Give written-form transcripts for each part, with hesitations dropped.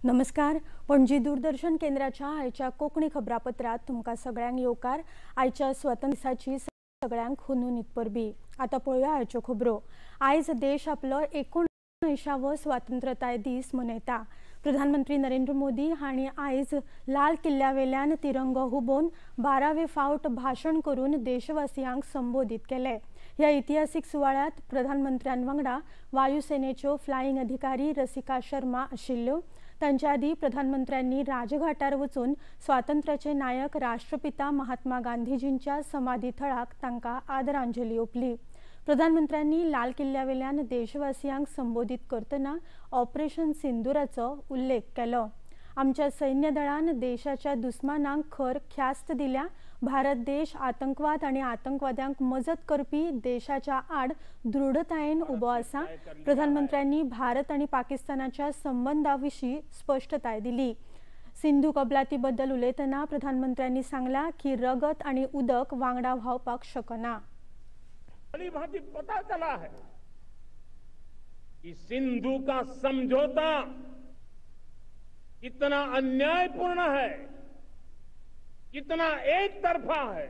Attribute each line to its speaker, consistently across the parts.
Speaker 1: नमस्कार, पणजी दूरदर्शन केंद्राच्या आयच्या कोंकणी खबरापत्रात तुमकां सगळ्यांक येवकार। आयच्या स्वातंत्र्य दिसाची सगळ्यांक हुनहुनीत परबी। आतां पळोवया आयच्यो खबरो। आयज देश आपलो 89वो स्वातंत्र्यताय दीस मनयता। प्रधानमंत्री नरेंद्र मोदी हांणी आयज लाल किल्ल्यावेल्यान तिरंगो हुबोवन 12वे फावट भाशण करून देशवासियांक संबोधीत केले। ह्या इतिहासीक सुवाळ्यात प्रधानमंत्र्यां वांगडा वायुसेनेच्यो फ्लायिंग अधिकारी रसिका शर्मा आशिल्ल्यो। तांच्या आदी प्रधानमंत्र्यांनी राजघाटार वचून स्वातंत्र्याचे नायक राष्ट्रपिता महात्मा गांधीजींच्या समाधी थळाक तांकां आदरांजली ओंपली। प्रधानमंत्र्यांनी लाल किल्ल्यावेल्यान देशवासियांक संबोधीत करतना ऑपरेशन सिंदूराचो उल्लेख केलो। आमच्या सैन्य दळान देशाच्या दुस्मानांक खर ख्यास्त दिल्या। भारत देश आतंकवाद आनी आतंकवाद्यांक मजत करपी देशाच्या आड दृढतायेन उबो आसा। प्रधानमंत्र्यांनी भारत आनी पाकिस्तानाच्या संबंधा विशीं स्पश्टताय दिली। सिंधू कबलाती बद्दल उलयतना प्रधानमंत्र्यांनी सांगला की रगत आनी उदक वांगडा व्हांवपाक शकना।
Speaker 2: भली भांति पता चला है कि सिंधु का समझौता कितना अन्यायपूर्ण है, कितना एक तरफा है।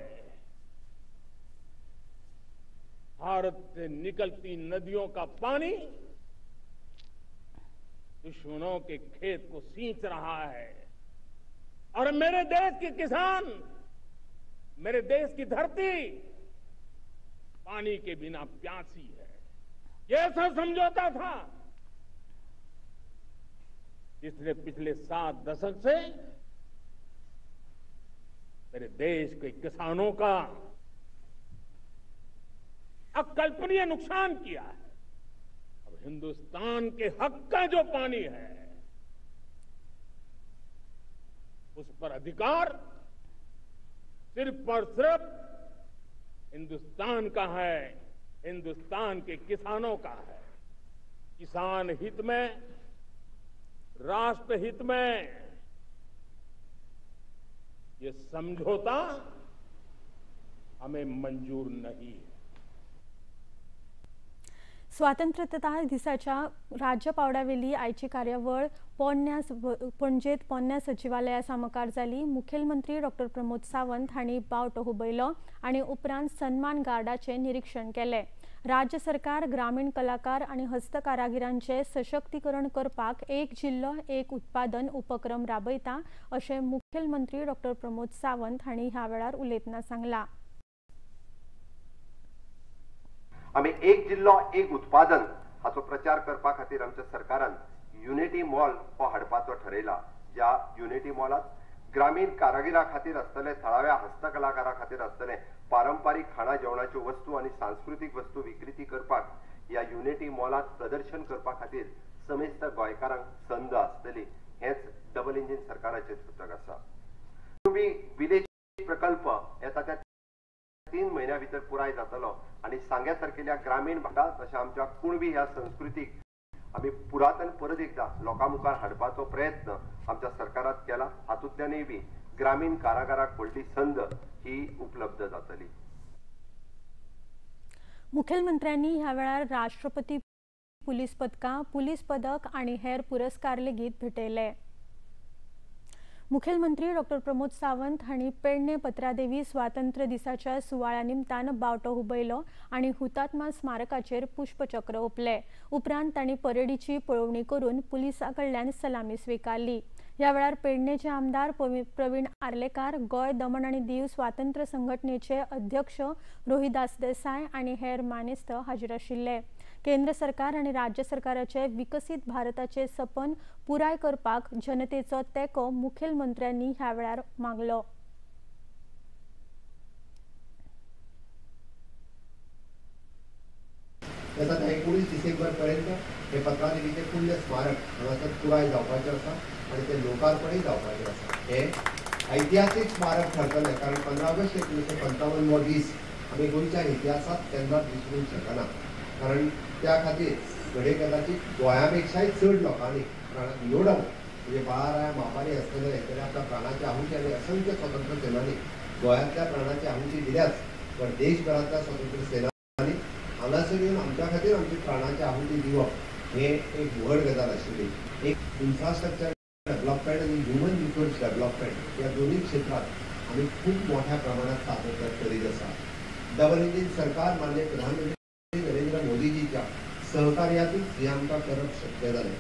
Speaker 2: भारत से निकलती नदियों का पानी दुश्मनों के खेत को सींच रहा है और मेरे देश के किसान, मेरे देश की धरती पानी के बिना प्यासी है। ये ऐसा समझौता था जिसने पिछले 7 दशक से मेरे देश के किसानों का अकल्पनीय नुकसान किया है। अब हिंदुस्तान के हक का जो पानी है उस पर अधिकार सिर्फ और सिर्फ हिंदुस्तान का है, हिंदुस्तान के किसानों का है। किसान हित में, राष्ट्र हित में ये समझौता हमें मंजूर नहीं है।
Speaker 1: स्वातंत्र्यता दिसाच्या राज्य पावड्यावेली आयची कार्यावळ पणजेत पोन्न्या सचिवालया सामकार जाली। मुखेलमंत्री डॉक्टर प्रमोद सावंत हांणी बावटो हुबयलो आनी उपरांत सन्मान गार्डाचें निरीक्षण केलें। राज्य सरकार ग्रामीण कलाकार आनी हस्तकारागिरांचें सशक्तीकरण करपाक एक जिल्लो एक उत्पादन उपक्रम राबयता अशें मुखेलमंत्री डॉक्टर प्रमोद सावंत हांणी ह्या वेळार उलयतना सांगलां।
Speaker 3: आमी एक जिल्लो एक उत्पादन हाचो प्रचार करपा खातीर आमच्या सरकारान युनिटी मॉल हो हाडपाचो ठरयला। ज्या युनिटी मॉलात ग्रामीण कारागिरा खातीर आसतले, थळाव्या हस्तकलाकारा खातीर आसतले, पारंपारीक खाणा जेवणाच्यो वस्तू आनी सांस्कृतीक वस्तू विक्रीती करपाक ह्या युनिटी मॉलात प्रदर्शन करपा खातीर समेस्त गोंयकारांक संद आसतली। हेंच डबल इंजीन सरकाराचें सूचक आसा। तुमी विलेज प्रकल्प येता त्या 3 म्हयन्या भितर पुराय जातलो आनी सांग्या सारकेल्या ग्रामीण भागांत तशें आमच्या कुणबी ह्या संस्कृतीक आमी पुरातन परत एकदा लोकां मुखार हाडपाचो प्रयत्न आमच्या सरकारात केला। हातूंतल्यानूय बी ग्रामीण कारागाराक व्हडली संद ही उपलब्ध जातली।
Speaker 1: मुखेलमंत्र्यांनी ह्या वेळार राष्ट्रपती पुलीस पदकां, पुलीस पदक आनी हेर पुरस्कार लेगीत भेटयले। मुखेलमंत्री डॉक्टर प्रमोद सावंत हांणी पेडणे पत्रादेवी स्वातंत्र्य दिसाच्या सुवाळ्या निमतान बावटो हुबयलो आनी हुतात्मा स्मारकाचेर पुष्पचक्र ओंपले। उपरांत तांणी परेडीची पळोवणी करून पुलिसां कडल्यान सलामी स्विकारली। ह्या वेळार पेडणेचे आमदार प्रवीण आर्लेकार, गोंय दमण आनी दीव स्वातंत्र्य संघटनेचे अध्यक्ष रोहिदास देसाय आनी हेर मानेस्त हाजीर आशिल्ले। केंद्र सरकार आनी राज्य सरकाराचे विकसीत भारताचे सपन पुराय करपाक जनतेचो तेंको मुखेलमंत्र्यांनी ह्या वेळार मागलो।
Speaker 4: येता 19 डिसेंबर पर्यंत हे पत्रादेवीचें पुण्य स्मारक हांगासर पुराय जावपाचें आसा आनी तें लोकार्पणूय जावपाचें आसा। हें ऐतिहासीक स्मारक ठरतलें, कारण 15 ऑगस्ट 1955 हो दीस आमी गोंयच्या इतिहासांत केन्नाच विसरूंक शकना। कारण त्या खातीर घडये कदाचित गोंया पेक्षाय चड लोकांनी प्राणाक नो डावट म्हणजे बाळाराय मापारी आसतले जाल्यार आपल्या प्राणाची आहुती आनी असंख्य स्वतंत्र सेनानी गोंयांतल्या प्राणाची आहुती दिल्याच, पण देशभरांतल्या स्वतंत्र सेनानी हांगासर येवन आमच्या खातीर आमची प्राणाची आहुती दिवप हे एक व्हड गजाल आशिल्ली। एक इन्फ्रास्ट्रक्चर डेव्हलपमेंट आनी ह्युमन रिसोर्स डेव्हलपमेंट ह्या दोनूय क्षेत्रात आमी खूब मोठ्या प्रमाणात सातत्य करीत आसा. डबल इंजीन सरकार माननीय प्रधानमंत्री नरेंद्र मोदीजीच्या सहकार्यातूच हें आमकां करप शक्य जालें.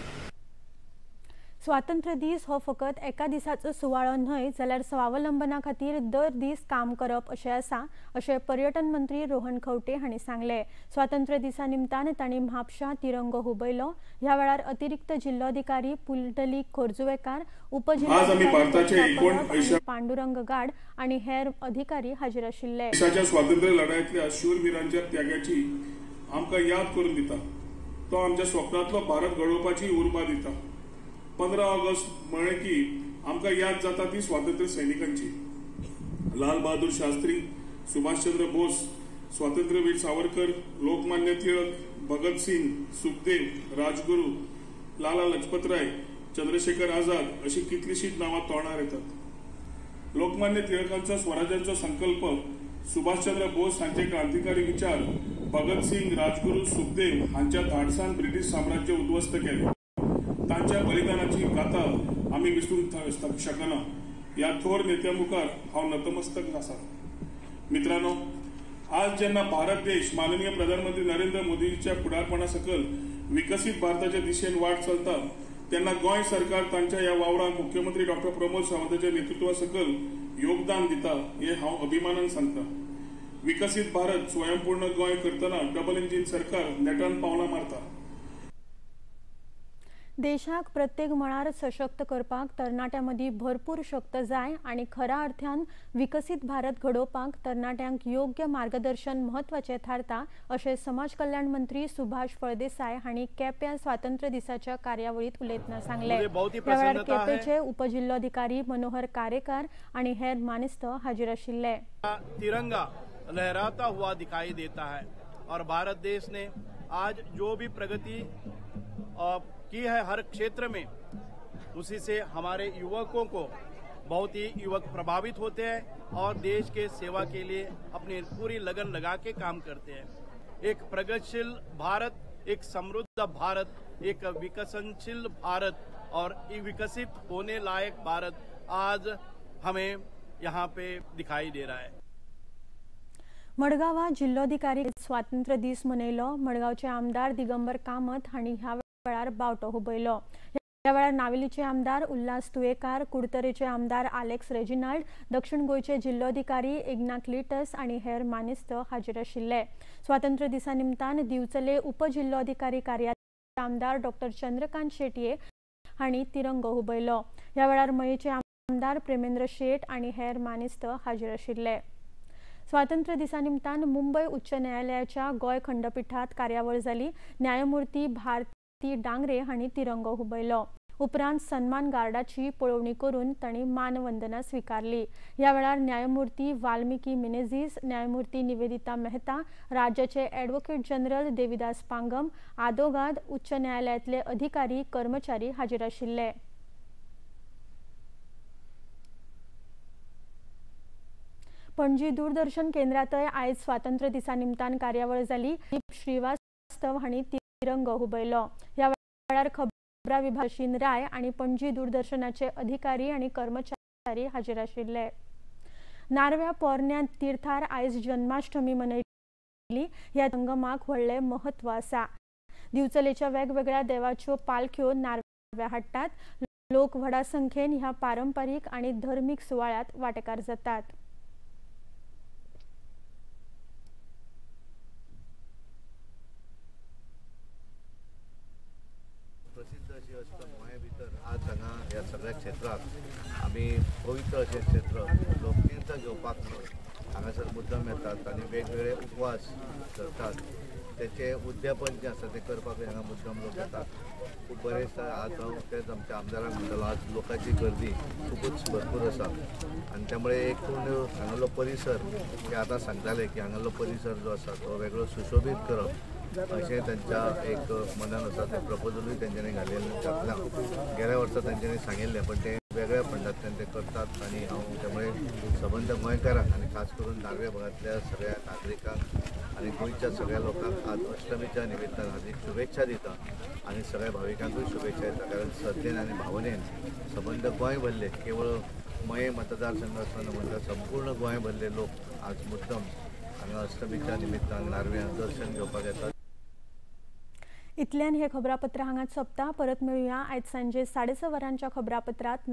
Speaker 1: स्वातंत्र्य दीस हो फकत एका दिसाचो सुवाळो न्हय जाल्यार स्वावलंबना खातीर दर दीस काम करप अशें आसा अशें पर्यटन मंत्री रोहन खंवटे हांणी सांगलें. स्वातंत्र्य दिसा निमतान तांणी म्हापशां तिरंगो हुबयलो. ह्या वेळार अतिरिक्त जिल्लोधिकारी पुंडलीक खोर्जुवेकार, उपजिल्लोधिकारी पांडुरंग गाड आनी हेर अधिकारी हाजीर आशिल्ले.
Speaker 5: देशाच्या स्वातंत्र्य लढायेंतल्या शूरवीरांच्या त्यागाची आमकां याद करून दिता. तो आमच्या स्वप्नांतलो भारत घडोवपाची उर्बा दिता. 15 ऑगस्ट म्हळें की आमकां याद जाता ती स्वातंत्र्य सैनिकांची. लाल बहादूर शास्त्री, सुभाषचंद्र बोस, स्वातंत्र्यवीर सावरकर, लोकमान्य टिळक, भगत सिंग, सुखदेव, राजगुरू, लाला लजपत राय, चंद्रशेखर आझाद अशी कितलीशींच नांवां तोंडार येतात. लोकमान्य टिळकांचो स्वराज्याचो संकल्प, सुभाषचंद्र बोस हांचे क्रांतिकारी विचार, भगत सिंग, राजगुरू, सुखदेव हांच्या धाडसान ब्रिटीश साम्राज्य उद्ध्वस्त केलें. तांच्या बलिदानाची गाथा आमी विसरूंक शकना. ह्या थोर नेत्या मुखार हांव नतमस्तक आसा. मित्रांनो, आज जेन्ना भारत देश माननीय प्रधानमंत्री नरेंद्र मोदीच्या फुडारपणा सकल विकसीत भारताच्या दिशेन वाट चलता तेन्ना गोंय सरकार तांच्या ह्या वावराक मुख्यमंत्री डॉक्टर प्रमोद सावंताच्या नेतृत्वा सकल योगदान दिता हे हांव अभिमानान सांगता. विकसीत भारत स्वयंपूर्ण गोंय करतना डबल इंजीन सरकार नेटान पावलां मारता.
Speaker 1: देशाक प्रत्येक मळार सशक्त करपाक तरणाट्यां मदीं भरपूर शक्त जाय आनी खऱ्या अर्थान विकसीत भारत घडोवपाक तरणाट्यांक योग्य मार्गदर्शन म्हत्वाचें थारता अशें समाज कल्याण मंत्री सुभाष फळदेसाय हांणी केप्यां स्वातंत्र्य दिसाच्या कार्यावळींत उलयतना सांगलें. ह्या वेळार केपेंचे उपजिल्लोधिकारी मनोहर कारेकार आनी हेर मानेस्त हाजीर आशिल्ले.
Speaker 6: तिरंगा लहराता हुआ दिखाई देता है और भारत देश ने आज जो भी प्रगति की है हर क्षेत्र में, उसी से हमारे युवकों को बहुत ही युवक प्रभावित होते हैं और देश के सेवा के लिए अपनी पूरी लगन लगा के काम करते हैं. एक प्रगतिशील भारत, एक समृद्ध भारत, एक विकसनशील भारत और एक विकसित होने लायक भारत आज हमें यहाँ पे दिखाई दे रहा है.
Speaker 1: मडगांवां जिल्लोधिकारी स्वातंत्र्य दीस मनयलो. मडगांवचे आमदार दिगंबर कामत हांणी ह्या वेळार बावटो हुबयलो. ह्या वेळार नावेलीचे आमदार उल्हास तुयेकार, कुडतरेचे आमदार आलेक्स रेजिनाल्ड, दक्षिण गोंयचे जिल्लोधिकारी एग्ना क्लिटस आनी हेर मानेस्त हाजीर आशिल्ले. स्वातंत्र्य दिसा निमतान दिवचले उपजिल्लोधिकारी कार्यालय आमदार डॉक्टर चंद्रकांत शेटये हांणी तिरंगो हुबयलो. ह्या वेळार मयेचे आमदार प्रेमेंद्र शेट आनी हेर मानेस्त हाजीर आशिल्ले. स्वातंत्र्य दिसा निमतान मुंबय उच्च न्यायालयाच्या गोंय खंडपिठात कार्यावळ जाली. न्यायमूर्ती भारती डांगरे हांणी तिरंगो हुबयलो. उपरांत सन्मान गार्डाची पळोवणी करून तांणी मानवंदना स्विकारली. ह्या वेळार न्यायमूर्ती वाल्मिकी मिनेझीस, न्यायमूर्ती निवेदिता मेहता, राज्याचे ॲडव्होकेट जनरल देविदास पांगम, आदोगाद, उच्च न्यायालयांतले अधिकारी कर्मचारी हाजीर आशिल्ले. पणजी दूरदर्शन केंद्रातय आयज स्वातंत्र्य दिसा निमतान कार्यावळ जाली. श्रीवास्तव हांणी तिरंगो हुबयलो. ह्या वेळार खबरां विभाग शीन राय आनी पणजी दूरदर्शनाचे अधिकारी आनी कर्मचारी हाजीर आशिल्ले. नार्व्या पोरण्या तिर्थार आयज जन्माष्टमी मनयली. ह्या संगमाक व्हडलें म्हत्व आसा. दिवचलेच्या वेगवेगळ्या देवाच्यो पालख्यो नार्व्या हाडटात. लोक व्हडा संख्येन ह्या पारंपारीक आनी धर्मीक सुवाळ्यांत वांटेकार जातात.
Speaker 7: प्रसिद्ध अशी अष्टम गोंया भितर आज हांगा ह्या सगळ्या क्षेत्राक आमी पवित्र अशें क्षेत्र लोक तीर्थ घेवपाक हांगासर मुद्दम येतात आनी वेगवेगळे उपवास धरतात. तेचें उद्यापन जें आसा तें करपाक हांगा मुद्दम लोक येतात. खूब बरें दिसता. आज हांव तेच आमच्या आमदाराक म्हणटालो, आज लोकांची गर्दी खुबूच भरपूर आसा आनी त्यामुळे एकूण हांगालो परिसर ते आतां सांगताले की हांगालो परिसर जो आसा तो वेगळो सुशोभीत करप अशें तांच्या एक मनान आसा. तें प्रपोजलूय तेंच्यांनी घातलां. गेल्या वर्सा तेंच्यांनी सांगिल्लें पण तें वेगळ्या फंडांतल्यान ते करतात आनी हांव त्यामुळे सबंद गोंयकारांक आनी खास करून नार्वे भागांतल्या सगळ्या नागरिकांक आनी गोंयच्या सगळ्या लोकांक आज अष्टमीच्या निमित्तान हार्दिक शुभेच्छा दिता आनी सगळ्या भाविकांकूय शुभेच्छा दिता, कारण श्रद्धेन आनी भावनेन सबंद गोंय भरले, केवळ मये मतदारसंघातलो म्हणटा संपूर्ण गोंय भरले लोक आज मुद्दम हांगा अष्टमीच्या निमित्तान नार्व्यां दर्शन घेवपाक येतात.
Speaker 1: इतल्यान हे खबरापत्र हांगाच सोंपता. परत मेळुया आयज सांजे 6:30 वरांच्या खबरापत्रात.